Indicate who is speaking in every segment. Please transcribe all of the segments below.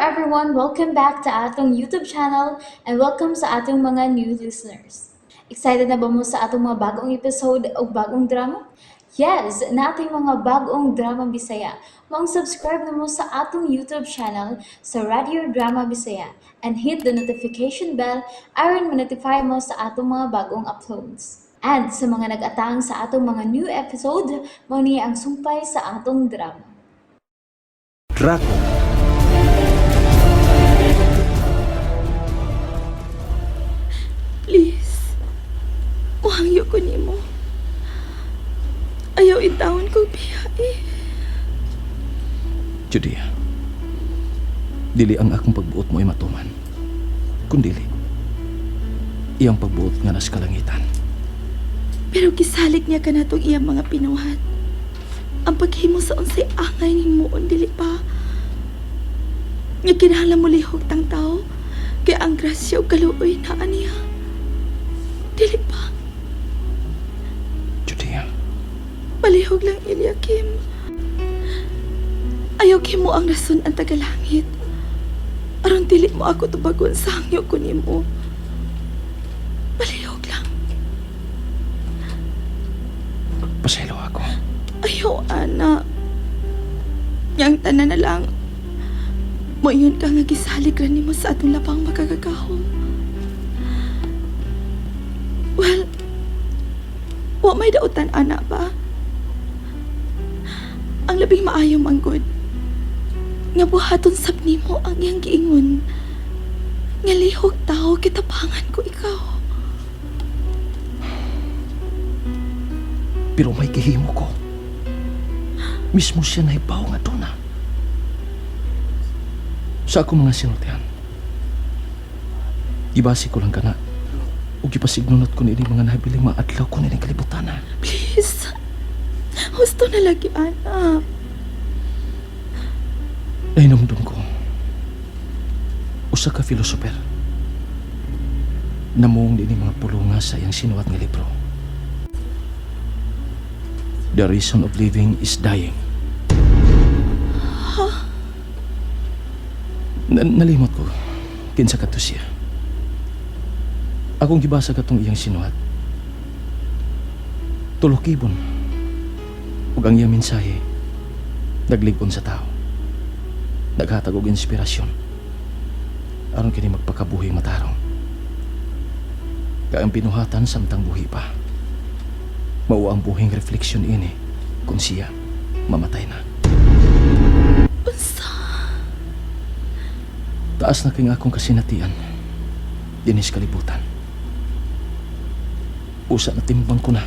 Speaker 1: everyone! Welcome back to atong YouTube channel and welcome sa atong mga new listeners. Excited na ba mo sa atong mga bagong episode o bagong drama? Yes, nating mga bagong drama Bisaya. Maong subscribe na mo sa atong YouTube channel sa Radio Drama Bisaya and hit the notification bell aron ma-notify mo sa atong mga bagong uploads. And sa mga nag-atang sa atong mga new episode, mao ni ang sumpay sa atong drama.
Speaker 2: Draco.
Speaker 3: Please. Muhangyo ko nimo. Ayaw intawon kong biyae.
Speaker 2: Judea, dili ang akong pagbuot mo ay matuman. Kundili, iyang pagbuot nga nas kalangitan.
Speaker 3: Pero gisalig niya kanatong iyang mga pinuhat. Ang paghimo sa unsay angay himuon dili pa. Nga kinahanglan mo lihok tang tao kay ang grasya ug kaluoy naa niya. Dili pa.
Speaker 2: Judea,
Speaker 3: Palihog lang, Eliakim. Ayaw kimo ang rason ang tagalangit. Aron dili mo ako tubagon sa hangyo ko nimo. Palihog lang.
Speaker 2: Pasaylo ako.
Speaker 3: Ayaw, ana. Yang tanan na lang. Moingon ka nga gisalig ra nimo sa atong labang makagagahom. Well, wa may dautan, ana ba? Ang labing maayo manggod nga buhaton sab nimo ang iyang giingon. Nga lihok tao kitapangan ko ikaw.
Speaker 2: Pero may gihimo ko. Mismo siya nahibaw nga doon. Sa akong mga sinultihan, gibasi ko lang kana ug gipasignunot ko niini mga nahabiling mga adlaw ko niini kalibutan.
Speaker 3: Please. Husto na lagi, ana.
Speaker 2: Nahinumdum ko, usa ka filosofer namuong niini mga pulunga sa iyang sinuwat nga libro. The reason of living is dying. Nalimot ko kinsa kadto siya. Akong gibasa katong iyang sinuhat. Tulokibon ug ang iyang mensahe naglig-on sa tao. Naghatag og inspirasyon aron kini magpakabuhi matarong. Kay ang binuhatan samtang buhi pa, mao ang buhing refleksyon ini kung siya mamatay na.
Speaker 3: Unsa?
Speaker 2: Taas na king akong kasinatian dinis kalibutan. Usa na timbang ko na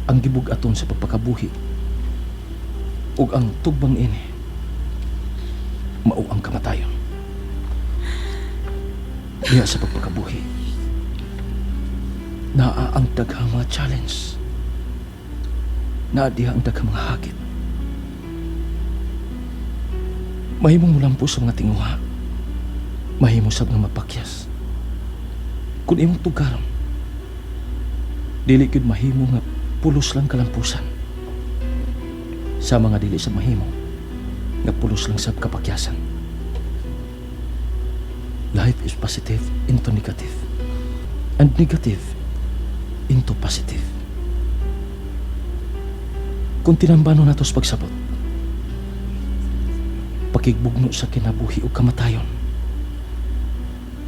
Speaker 2: ang gibug-aton sa pagpakabuhi ug ang tugbang ini mao ang kamatayon. Diha sa pagpakabuhi, naa ang daghang mga challenge. Naa diha ang daghang mga hakit. Mahimong mulampo sa mga tinguha. Mahimo sab nga mapakyas. Kung imong tugaron, dili gyud mahimo nga pulos lang kalampusan. Sa mga dili sa mahimo nga pulos lang sab kapakyasan. Life is positive into negative, and negative into positive. Kung tinambano nato sa pagsabot, pakigbugno sa kinabuhi o kamatayon,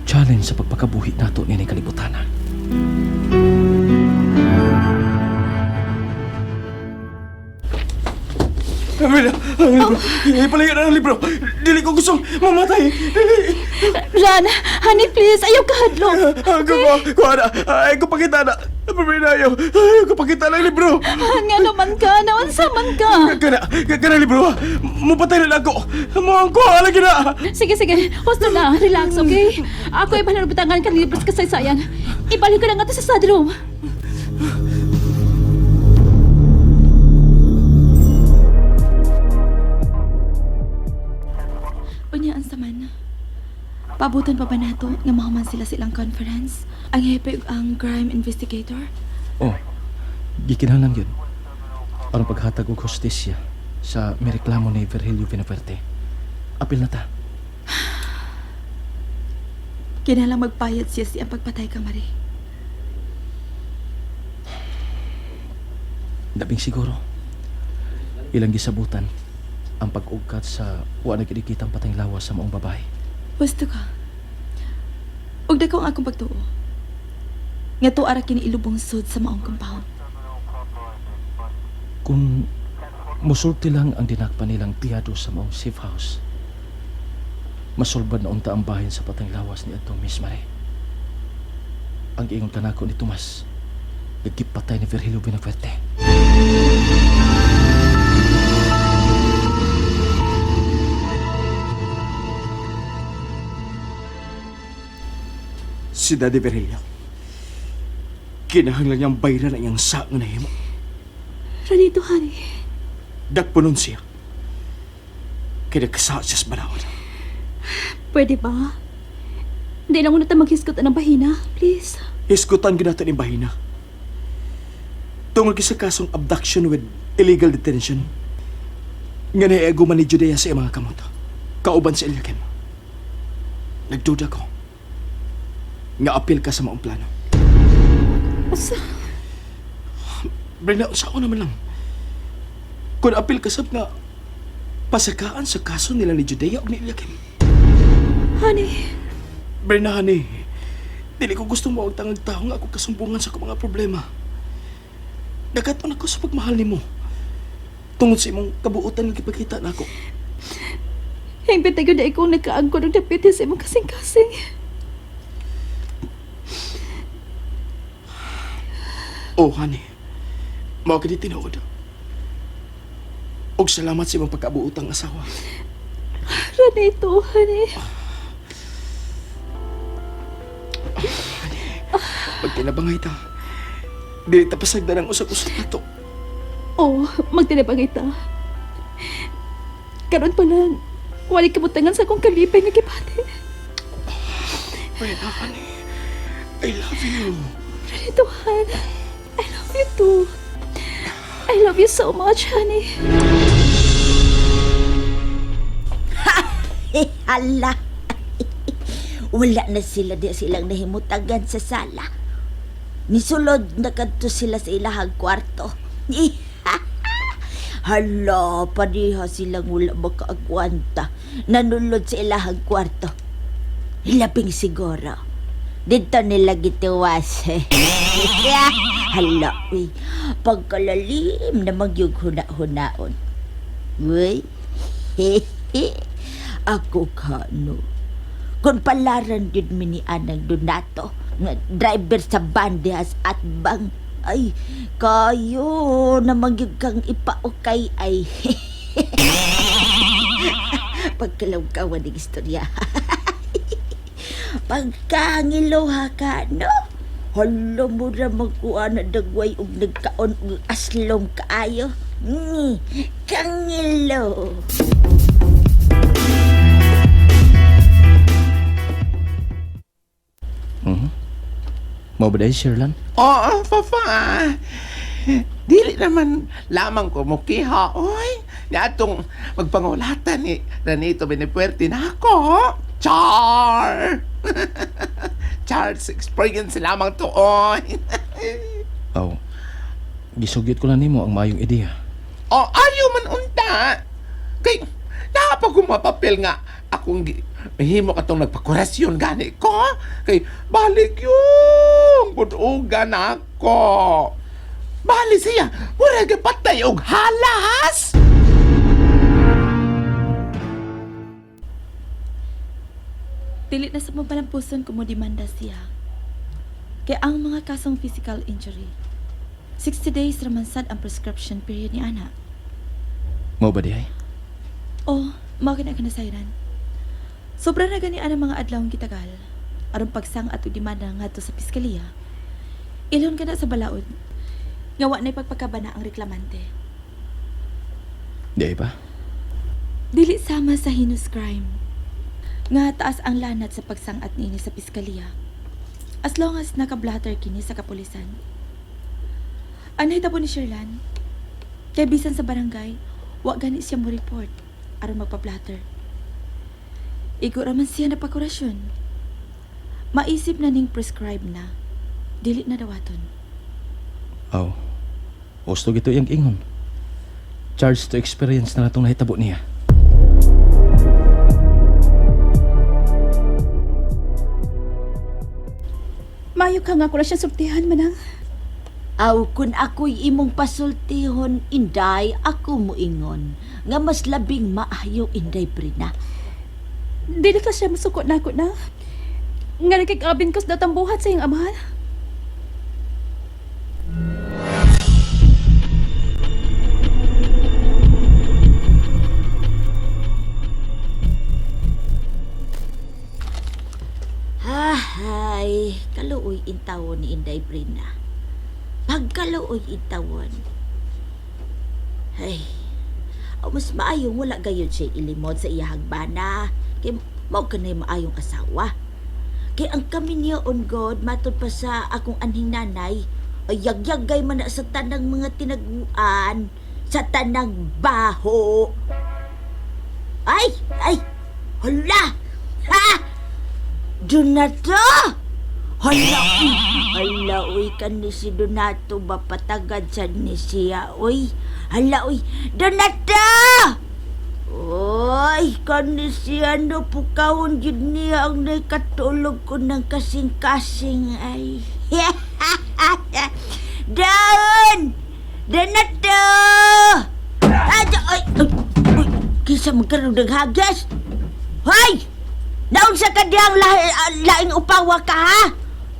Speaker 2: challenge sa pagpakabuhi nato niini kalibutan. Amelia, ang libro. Ipalayo na ang libro. Dili ko gustong mamatay. Dili.
Speaker 3: Ran, honey, please, ayaw ka hadlok.
Speaker 2: Okay? Kuha na. Ay, ko pakita na. Pamina, ayaw. Ayaw ko pakita ng libro.
Speaker 3: Nga naman ka, naunsa man ka.
Speaker 2: Kana, kana libro. Mupatay na ako. Mo ang kuha lagi na.
Speaker 4: Sige, sige. Husto na. Relax, okay? Ako ay butangan ka libro sa kasaysayan. Ibalik ko na nga to sa study room.
Speaker 3: Unya ang saman. Pabutan pa ba nato nga mahuman sila silang conference? Ang hepe ug ang crime investigator?
Speaker 2: Oh, gikinahanglan yun. Aron paghatag og hustisya sa mireklamo ni Virgilio Villafuerte. Apil na ta.
Speaker 3: Kinahanglan magpayad siya sa iyang pagpatay kang Marie.
Speaker 2: Labing siguro. Ilang gisabutan ang pag-ugkat sa wa na gidikitang patayng lawas sa maong babae.
Speaker 3: Husto ka. Ug dako ang akong pagtuo. Nga tuara kini ilubong sud sa maong compound.
Speaker 2: Kung musulti lang ang dinakpa nilang piyado sa maong safe house, masulbad na unta ang bahin sa patayng lawas ni atong Miss Marie. Ang giingon kanako ni Tomas, nagkipatay ni Virgilio Benafuerte.
Speaker 5: Si Daddy Virgilio. Kinahanglan niyang bayran ang iyang sa nga nahimo.
Speaker 4: Ranito, honey.
Speaker 5: Dagpunon siya. Kaya nagkasa siya sa balaod.
Speaker 4: Pwede ba? Hindi lang muna tayo maghisgot ng bahina, please.
Speaker 5: Hisgutan gid nato ni bahina. Tungod kay sa kasong abduction with illegal detention. Nga naiaguman ni Judea sa iyang mga kamot. Kauban si Eliakim. Nagduda ko. Nga apil ka sa maong plano.
Speaker 4: Asa?
Speaker 5: Brenda, sa ako naman lang. Kung apil ka sab nga pasakaan sa kaso nila ni Judea o ni Eliakim.
Speaker 4: Honey,
Speaker 5: Brenda, honey, dili ko gusto mo ang tangag tao nga ako kasumbungan sa akong mga problema. Nagkaton ako sa pagmahal nimo. Tungod sa imong kabuutan nga gipakita nako.
Speaker 4: hingpit na gyud na ikaw nagkaangkon og dapit sa imong kasing-kasing.
Speaker 5: Oh, honey. Mao kini tinuod. Og salamat sa imong pagkabuotang asawa.
Speaker 4: Ranito, honey.
Speaker 5: Pagtinabangay ta. Dili ta pasagdan ang usag-usag nato.
Speaker 4: Oh, magtinabangay ta. Karon pa lang, wala kabutangan sa akong kalipay nga gibati.
Speaker 5: Brenda, honey. I love you.
Speaker 4: Ranito, hon. I love you too. I love you so much, honey.
Speaker 6: Eh, hala. Wala na sila di silang nahimutagan sa sala. Nisulod na kadto sila sa ilahang kwarto. Hala, pareha silang wala makaagwanta. Nanulod sa ilahang kwarto. Hilaping siguro. Dito nila gitiwas. Hala, uy. Pagkalalim na magyug huna-hunaon. Uy. Ako kano. Kung palaran yun mi ni Anang Donato, nga driver sa bandehas at bang, ay, kayo na magyug kang ipaukay ay. Pagkalawkawan ng istorya. Pagkangiloha ka, no? Hala mo ra magkuha na dagway og nagkaon og aslom kaayo. Kangilo.
Speaker 2: Mhm. Mao ba dahil, Sherlan?
Speaker 7: Oo, papa. Dili naman lamang ko mukiha, oy. Niadtong magpangulatan ni Ranito Benepuerte na ako. Char! Charles experience lamang to, oy.
Speaker 2: Aw. Gisugyot ko lang nimo ang maayong ideya.
Speaker 7: Oh, ayaw man unta. Kay, napagumapapel nga akong mahimo katong nagpakurasyon gani ko. Kay, balik yung budugan ako. Bali siya, wala ka patay og halas.
Speaker 3: Dili na sa mabalampuson kung mo demanda siya. Kay ang mga kasong physical injury, 60 days raman sad ang prescription period ni ana.
Speaker 2: Mao ba diay?
Speaker 3: Oh, mao kini ang kanasayran. Sobra na gani ang mga adlaw ang gitagal. Aron pagsang at demanda ngadto sa piskaliya. Ilon ka na sa balaod. Nga wa na'y pagpagkabana ang reklamante.
Speaker 2: Di ba?
Speaker 3: Dili sama sa heinous crime. Nga taas ang lanat sa pagsangat niini sa piskaliya. As long as nakablatter kini sa kapulisan. Anay tabo ni Sherlan? Kay bisan sa barangay, wa gani siya mo report aron magpa-blatter. Igo ra man siya napakurasyon. Maisip na ning prescribe na. Dili na dawaton.
Speaker 2: Aw. Husto gito iyang ingon. Charge to experience na natong nahitabo niya.
Speaker 4: Mayo ka nga ko na siya sultihan, manang.
Speaker 6: Aw, kun ako'y imong pasultihon, Inday, ako muingon. Nga mas labing maayo, Inday Brina.
Speaker 4: Dili ka siya masuko na ako na. Nga nakikabin ko sa datang buhat sa iyang amahan.
Speaker 6: Hay, kaluoy intawon ni Inday Brina. Pagkaluoy intawon. Ay, aw, mas maayong wala gayud siya ilimod sa iyahang bana. Kay mao ka na'y maayong asawa. Kay ang kami niya on God, matod pa sa akong anhing nanay, ay yagyagay man na sa tanang mga tinaguan, sa tanang baho. Ay, ay, hala! Ha! Donato! Hala, uy. Hala, uy, kani si Donato ba patagad sa ni siya, uy. Hala, uy, Donato! Uy, kani siya no, pukawon yun niya ang nakatulog ko ng kasing-kasing, ay. Doon! Donato! Ay, ay, ay, uy, kinsa man karon naghagas? Hoy! Naunsa ka diyang lahi, laing upawa ka, ha?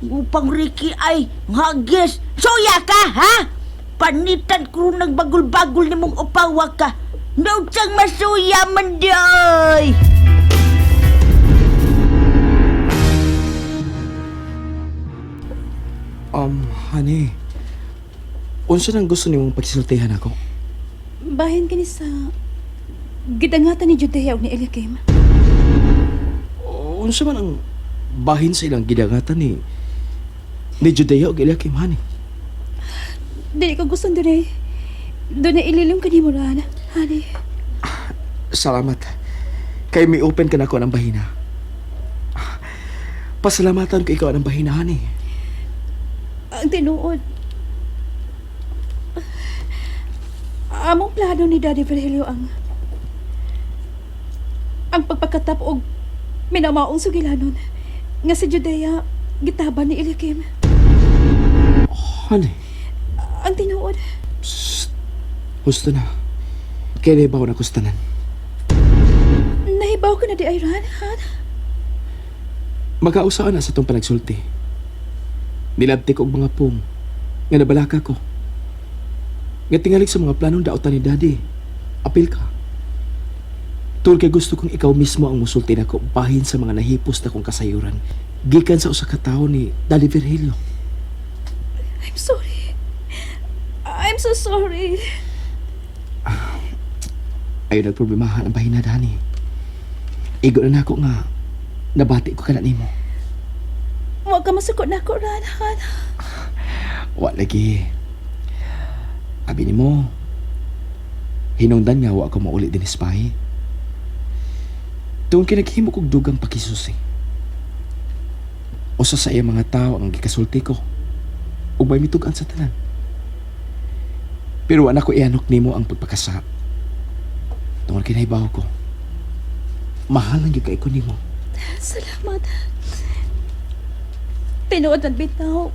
Speaker 6: Upang Ricky ay hagis. Suya ka, ha? Panitan ko nagbagul-bagul ni mong upawa ka. Naunsang masuya man di, oy!
Speaker 5: Honey. Unsa nang gusto nimong pagsultihan ako?
Speaker 4: Bahin kini sa gidangatan ni Judea ug ni Eliakim.
Speaker 5: Unsa man ang bahin sa ilang gidangatan ni Judea ug Eliakim, honey?
Speaker 4: Dili ko gusto dunay. Dunay ililom kanimo ran, honey.
Speaker 5: Salamat. Kay mi open ka na ko ng bahina. Pasalamatan ko ikaw ng bahina, honey.
Speaker 4: Ang tinuod. Among plano ni Daddy Virgilio ang pagpakatap og minamaong sugilanon nga si Judea gitaban ni Eliakim.
Speaker 5: Honey,
Speaker 4: Ang tinuod.
Speaker 5: psst. Husto na. Kaya nahibaw na kustanan.
Speaker 4: Nahibaw ka na di ay ran, ha?
Speaker 5: Magkausaan na sa itong panagsulti. Nilabti ko og mga pong nga nabalaka ko. Nga tingali sa mga planong daotan ni Daddy. Apil ka. Tungod kay gusto kong ikaw mismo ang musulti nako bahin sa mga nahipos na kong kasayuran. Gikan sa usa ka tawo ni Daddy Virgilio.
Speaker 4: I'm sorry. I'm so sorry.
Speaker 5: Ayaw nagproblemahan ang bahina, Dani. Igo na nako nga nabati ko kana nimo.
Speaker 4: Wa ka masukot na ako, Ran, ha?
Speaker 5: Wa lagi. Abi nimo, hinungdan nga wa ko mauli din espay. Tungod kay naghimo kog dugang pakisusi. Usa sa iya mga tawo ang gikasulti ko. Ug may mitug-an sa tanan. Pero wa na ko ianok nimo ang pagpakasa. Tungod kay nahibaw ko. Mahal lang gyud kay ko nimo.
Speaker 4: Salamat. Tinuod ang bitaw.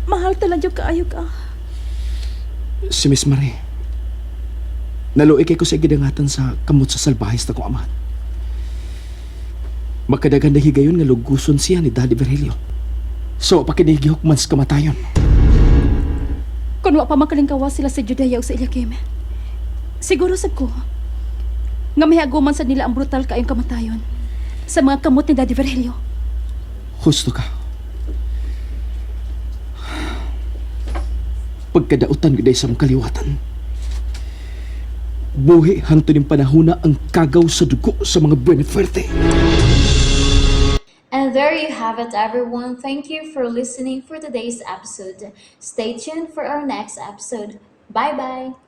Speaker 4: Mahal talang yung kaayo ka.
Speaker 5: Si Miss Marie. Naluoy kay ko sa gidangatan sa kamot sa salbahis na kong amahan. Makadagan na higayon nga luguson siya ni Daddy Virgilio. So, pakinigihok man sa kamatayon.
Speaker 4: Kung wa pa makalingkawa sila sa Judea o sa Eliakim. Siguro sab ko, nga may aguman sa nila ang brutal kaayong kamatayon sa mga kamot ni Daddy Virgilio.
Speaker 5: Husto ka. Pagkadautan gud sa mong kaliwatan. Buhi hangtod ning panahona ang kagaw sa dugo sa mga Buenafuerte.
Speaker 1: And there you have it, everyone. Thank you for listening for today's episode. Stay tuned for our next episode. Bye bye.